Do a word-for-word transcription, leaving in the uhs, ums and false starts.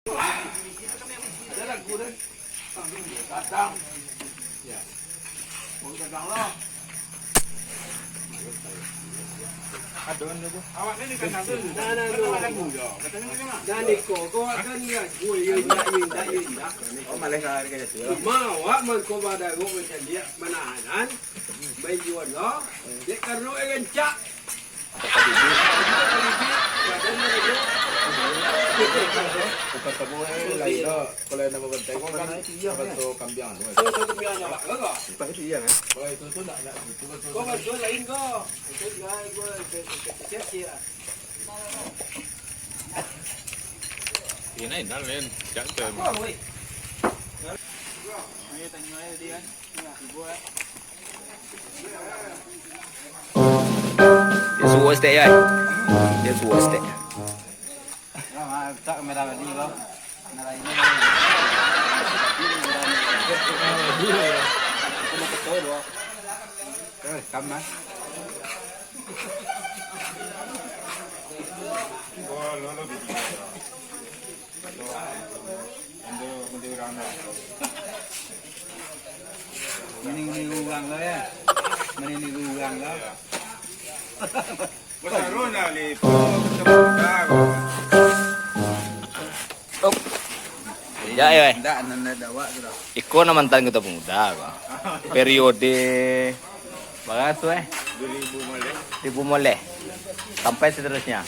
Awak ni kan langsung. Nah, nah, nah. Nah, ni ko, ko awak kan ni, ah. Oi, yo, indak, yo, indak, yo, indak. Oh, malah ka harga jatuh. Cuma awak mangko badarok macam dia, manahan, bayuan lo. Dek karano rancak. Bukan kamu, eh, lain dah. Kalau yang nama bantai ko kan, apa tu, kambiang tu, eh. Tu, tu kambiang awak, ko. Bukan itu iya, kan? Kalau itu tu nak, nak, itu kan tu. Ko bantuan lain ko. Itu dia, ko, kecil-kecil lah. Ini dah lain, jak tu emang. Ayo tanya aja dia, kan. Dia suruh step, kan? Dia suruh step. Nah, tak kamera tadi kau. Nah, ini. Kau mau ketua dua. Eh, kam, nah. Mending di urang lah ya. Mending di urang lah. Basaruan lah, Lip. Op. Ya, ya, eh. Ndak, ndak, ndak, awak tu dah. Iko nan mantan ketua pemuda ko. Periode bara tu, eh? Dua ribu moleh. Dua ribu moleh. Sampai seterusnya.